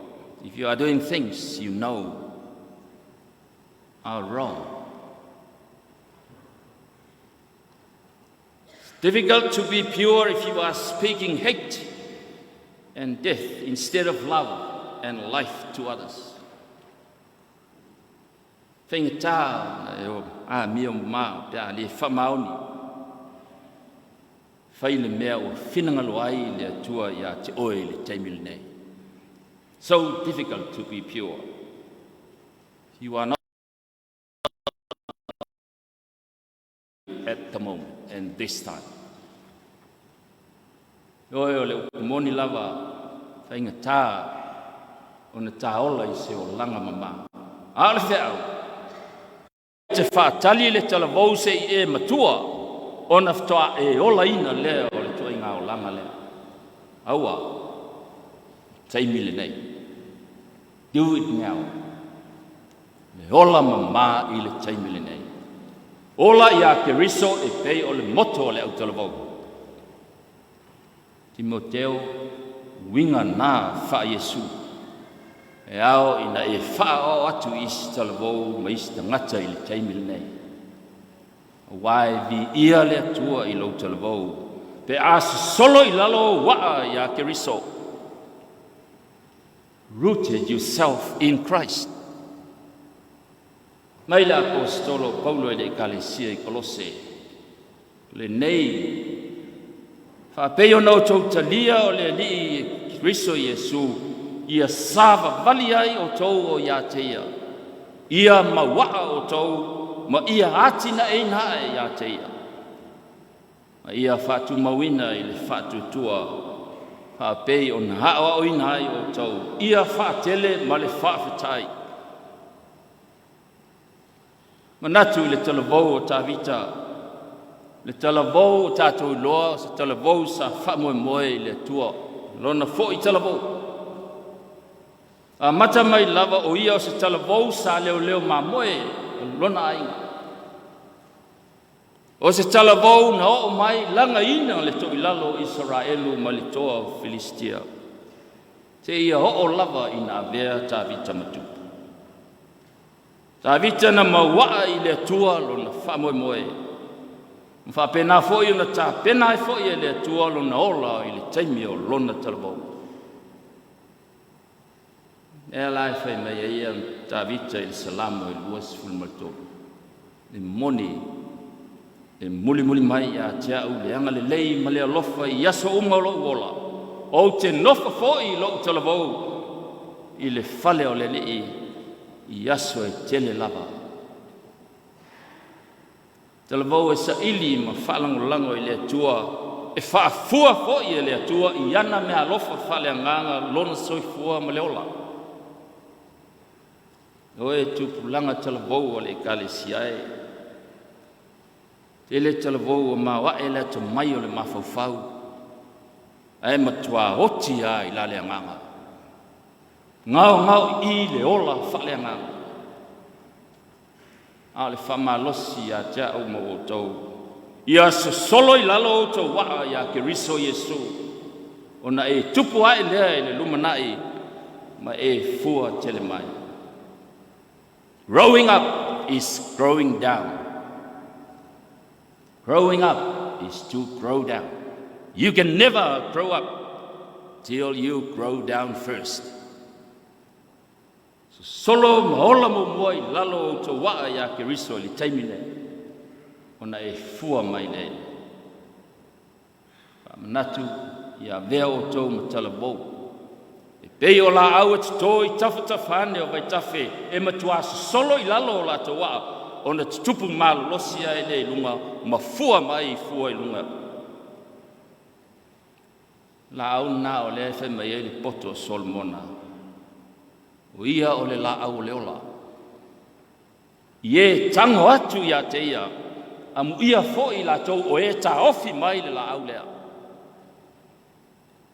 if you are doing things you know are wrong. It's difficult to be pure if you are speaking hate and death instead of love and life to others. Faigata na e amio mama pe a le faamaoni. Fai le mea ua finagalo ai le Atua ia te oe i le taimi lenei. So difficult to be pure. You are not at the moment and this time. Oe o le upu moni lava, faigata ona taola i se olaga mama. A o le feau, te faatali le talavou se i e matua ona faatoa e olaina lea o le ituaiga olaga lea. Aua, taimi lenei. Do it now. Le ola mamā i le taimi lenei. Ola iā Keriso e pei o le moto o le autalavou. Timoteo, uiga na faa-Iesu, e ao ina e faaoao atu i isi talavou ma isi tagata i le taimi lenei. Auā e viia le Atua i lou talavou pe a sosolo i lalo ou waa iā Keriso. Rooted yourself in Christ. Mai le Aposetolo o Paulo i le Ekalesia i Kolose, lenei faapei ona outou talia o le Alii Keriso Iesu, ia savavali ai outou o ia te ia, ia mauaa outou ma ia atinaeina ae ia te ia, ma ia faatumauina i le faatuatua faapei ona aoaoina ai outou, ia faatele ma le faafetai. Manatu i le talavou o Tavita, le talavou o tatou iloa, o se talavou sa faamoemoe i le Atua, lona foi talavou. Amata mai lava o ia o se talavou sa leoleo mamoe o lona aiga. O se talavou na oo mai lagaina le toilalo o Isaraelu mai le toa o Filisitia, seia oo lava ina avea Tavita ma tupu. Tavita na mauaa i le Atua lona faamoemoe, ma faapena foi ona tapena ai foi e le Atua lona ola i le taimi o lona talavou. Lea la e fai mai ai ia Tavita i le Salamo e 23, e moni e mulimuli mai ia te au le agalelei ma le alofa i aso uma o lou ola, ou te nofo foi i lou talavou i le fale o le Alii i aso e tele lava. Talavou e saili ma faalagolago i le Atua, e faafua foi e le Atua i ana meaalofa faaleagaga lona soifua ma le ola. O e tupulaga talavou o le Ekalesia e, tele talavou ua maoae le atamai o le mafaufau, ae matua oti lava i la le agaga. Gaogaoii le ola faaleagaga. A o le faamalosi ia te au ma outou, ia sosolo i lalo outou waa iā Keriso Iesu, ona e tupu ae lea i le lumanai ma e fua tele mai. Growing up is growing down. Growing up is to grow down. You can never grow up till you grow down first. Sosolo ma ola muamua i lalo o outou waa iā Keriso i le taimi nei, ona e fua mai lea. Faamanatu ia avea outou ma talavou. E pei o laau e toto i tafatafa ane o vaitafe e matuā sosolo i lalo o latou waa, ona tutupu malolosi ai lea i luga ma fua mai fua i luga. Laau lena o lea e fai mai ai le poto o Solomona, o ia o le laau o le ola. I e tago atu ia te ia, amuia foi latou o e taofi mai le laau lea.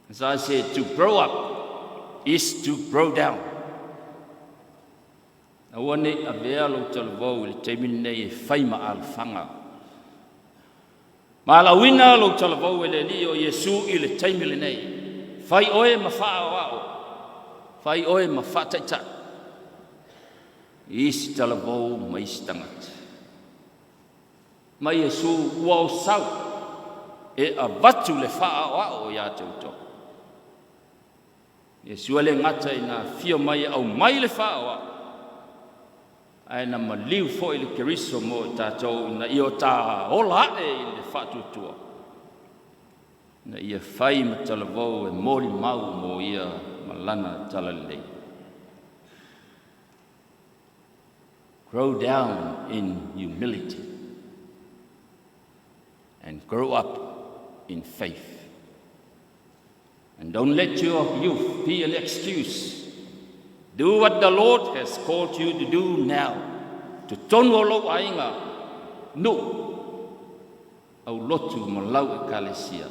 As I said, to grow up is to grow down. Aua nei avea lou talavou i le taimi lenei e fai ma alofaga. Ma alauina lou talavou e le Alii o Iesu i le taimi lenei. Fai oe ma faaoao, fai oe ma faataitai i isi talavou ma isi tagata. Ma Iesu ua o sau e avatu le faaoao ia te outou. Iesu e le gata ina afio mai e aumai le faaoao, ae na maliu foi le Keriso mo i tatou ina ia o ta ola ae i le faatuatua, ina ia fai ma talavou e molimau mo ia ma lana talalelei. Grow down in humility and grow up in faith. And don't let your youth be an excuse. Do what the Lord has called you to do now. Totonu o lou aiga, nuu, aulotu ma lau ekalesia.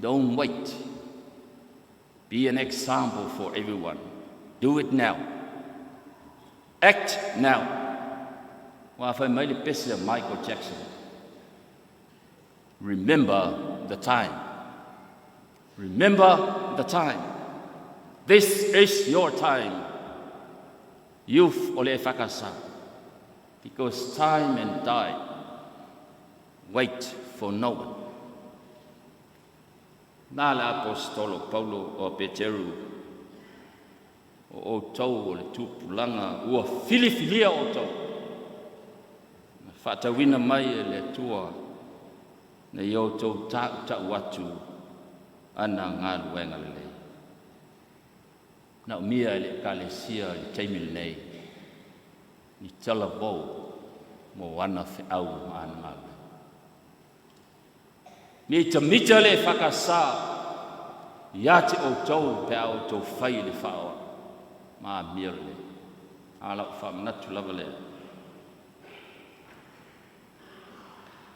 Don't wait. Be an example for everyone. Do it now. Act now. Ua fai mai le pese a Michael Jackson. Remember the time. Remember the time. This is your time. Youth o le EFKS. Because time and tide wait for no one. Na le apostolo Paulo o Peteru o outou o le tupulaga ua filifilia outou. Na faatauina mai e le Atua na i outou ta'uta'u atu ana galuega lelei. Na umia e le ekalesia i le taimi lenei ni talavou mo ana feau ma ana galuega. Mitamita le EFKS ia te outou pe a outou fai le faaoa ma amio lelei. A lau faamanatu lava lea.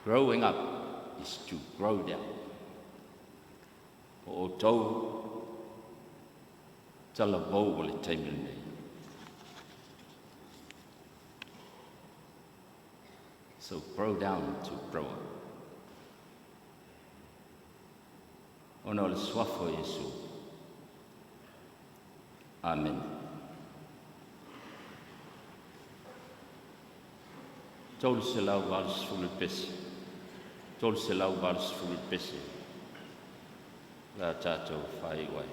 Growing up is to grow down. O outou talavou o le taimi lenei. So grow down to grow up. Ona o le suafa o Iesu. Amen. 380 le pese. 380 le pese. La tātou whai wai.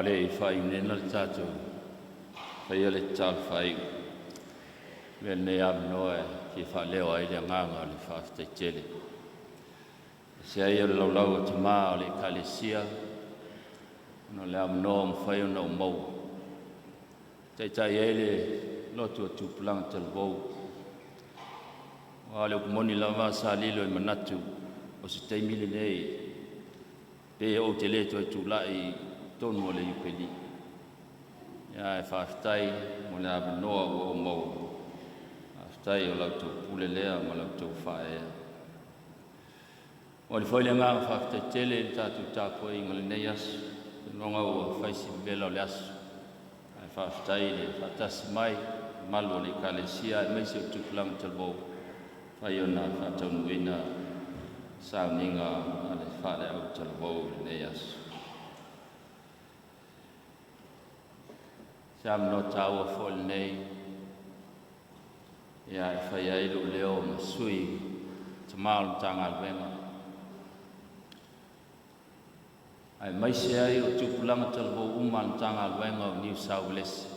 le i faaiuina le tatou faia le tatalo faaiu, avea lenei avanoa e fia faaleo ai le agaga o le faafetai tele. Se ai o le laulau a tamā o le Ekalesia, ona o le avanoa ua mafai ona ou maua, taitai ai le lotu a Tupulaga Talavou. Aua o le upu moni lava sa lilo i manatu o se taimi lenei, pe ou te le toe tulai i totonu o le Iupeli. Ia, ae faafetai mo le avanoa ua ou maua. Faafetai o la outou pule lea ma la outou faaea. Momoli foi le agaga faafetai tele i le tatou tapuaiga i lenei aso. Iloga ua fai si vevela o le aso. Ae faafetai i le faatasi mai malu o le Ekalesia aemaise o Tupulaga Talavou, fai ona faataunuuina sauniga a le faaleau talavou i lenei aso. Se avanoa taua foi lenei, ia e fai ai lou leo ma sui tamā o le Matagaluega, aemaise ai o tupulaga talavou uma a le Matagaluega o Niu Sao Uelese.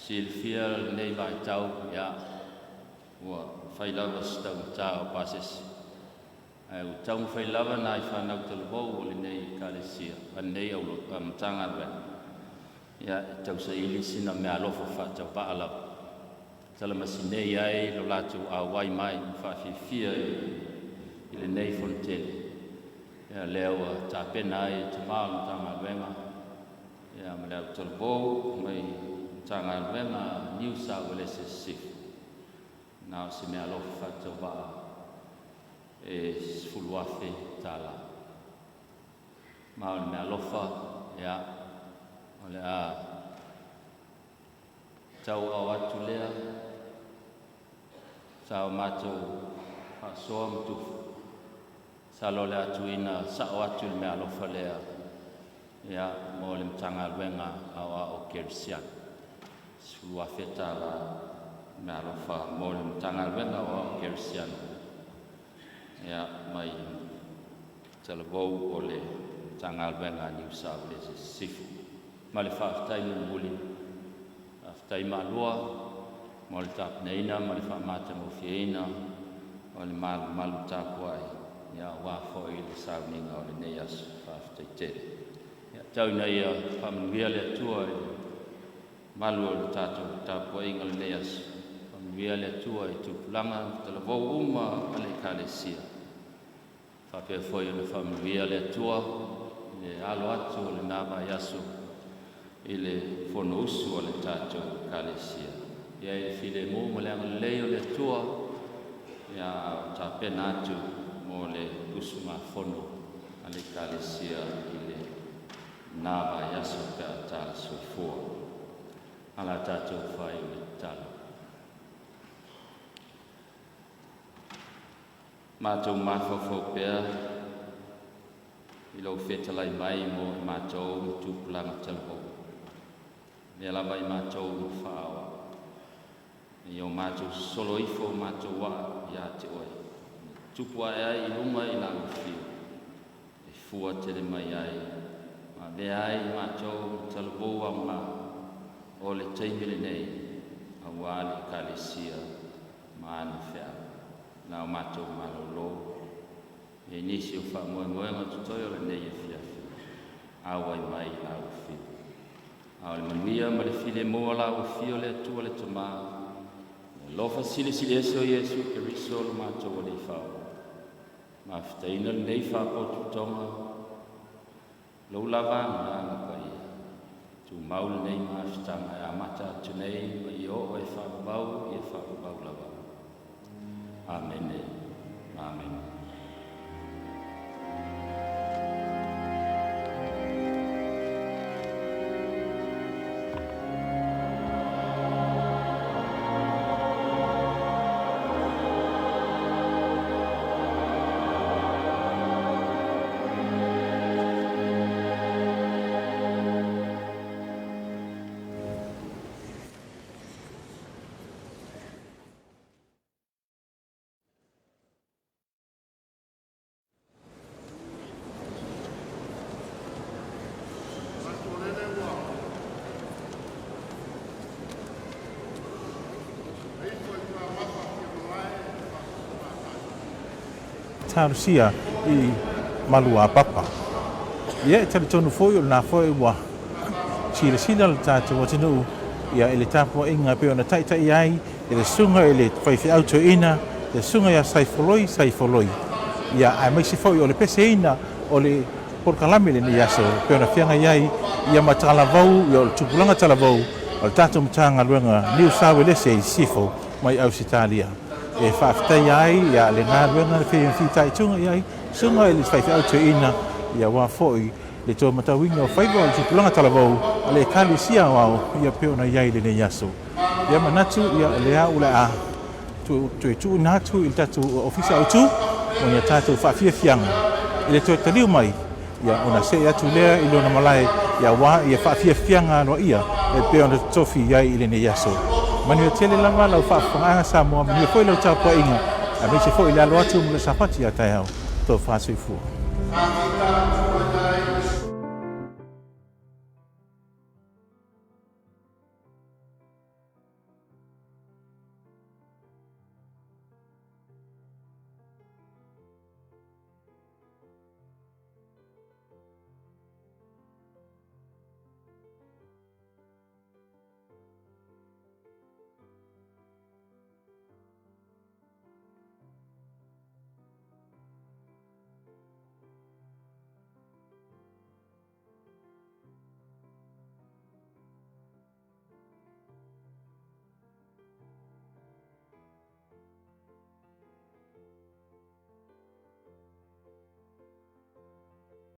Silafia lenei vaitau, ia, ua fai lava si taugata o pasese, ae ua taumafai lava nai fanau talavou o lenei Ekalesia, a lenei Matagaluega, ia, e tausaili sina meaalofa faatauvaa lava. Talamasinei ai lo latou auai mai ma faafiafia i lenei fonotele. Ia, lea ua tapena ai e tamā o le Matagaluega, ia, ma le au talavou mai Matagaluega Niu Sao Uelese Sisifo. Na o se meaalofa faatauvaa e $10,000. Ma o le meaalofa, ia, o le a tauau atu lea sa o matou faasoa ma tufa. Salo o le atuina sao atu le meaalofa lea, ia, mo le Matagaluega Aoao Kerisiano. $10,000 meaalofa mo le Matagaluega Aoao Kerisiano, ia, mai talavou o le Matagaluega a Niu Sao Uelese Sisifo. Ma le faafetai mulimuli, faafetai malua mo le tapenaina ma le faamatagofieina o le malumalu tapuai, ia, aua foi le sauniga o lenei aso. Faafetai tele. Ia, tau ina ia faamanuia le Atua i le malu o le tatou tapuaiga lenei aso. Faamanuia le Atua i tupulaga talavou uma a le Ekalesia. Faapea foi ona faamanuia le Atua i le alo atu o lena vaiaso i le fonousu a le tatou Ekalesia. Ia i le filemu ma le agalelei o le Atua, ia tapena atu mo le usugafono a le Ekalesia i le na vaiaso pe a tala soifua. Ala tatou fai o le tatalo. Matou mafaufau pea i lou fetalai mai mo i matou ma tupulaga talavou. Lea lava i matou ma faaoa. I o matou sosolo ifo o matou waa ia te oe. Tupu ae ai i luga i lau afio. E fua tele mai ai. Ma avea ai i matou ma talavou aoga o le taimi lenei aua le Ekalesia ma ana feau. La o matou malolo. E nisi o faamoemoega totoe o lenei afiafi. Auai mai i lau afio. A o le manuia ma le filemu o lau afio le Atua le Tamā, le alofa silisili ese o Iesu Keriso lo matou Alii Faaola. Mafutaina lenei faapotopotoga, lou lava agaga paia. Tumau lenei mafutaga e amata atu nei ma ia oo e faavavau ia faavavau lava. Amene. Amene. talosia i Maluapapa. Ia, e talitonu foi o lena foi ua silasila le tatou atunuu ia i le tapuaiga e pei ona taitai ai e le susuga i le faifeau toeaina, le susuga ia Saifoloi Saifoloi, ia aemaise foi o le peseina o le polokalame i lenei aso e pei ona feagai ai ia ma talavou, ia o le tupulaga talavou o le tatou Matagaluega Niu Sa Uelese i Sisifo mai Ausetalia. E faafetaia ai ia le galuega na fitaituga i ai susuga i le faifeau toeaina, ia aua foi le taumatauina o faiva o le tupulaga talavou a le Ekalesia Aoao ia pei ona i ai i lenei aso. Ia manatu ia o lea o le a toe tuuina atu i le tatou ofisa autu mo ni a tatou faafiafiaga i le toe taliu mai ia ona see atu lea i lona malae ia aua ia faafiafiaga aloaia e pei ona totofi i ai i lenei aso. Manuia tele lava lau faafofogaaga Samoa, manuia foi lau tapuaiga, aemaise foi le alo atu mo le Sapati a taeao. Tofa soifua.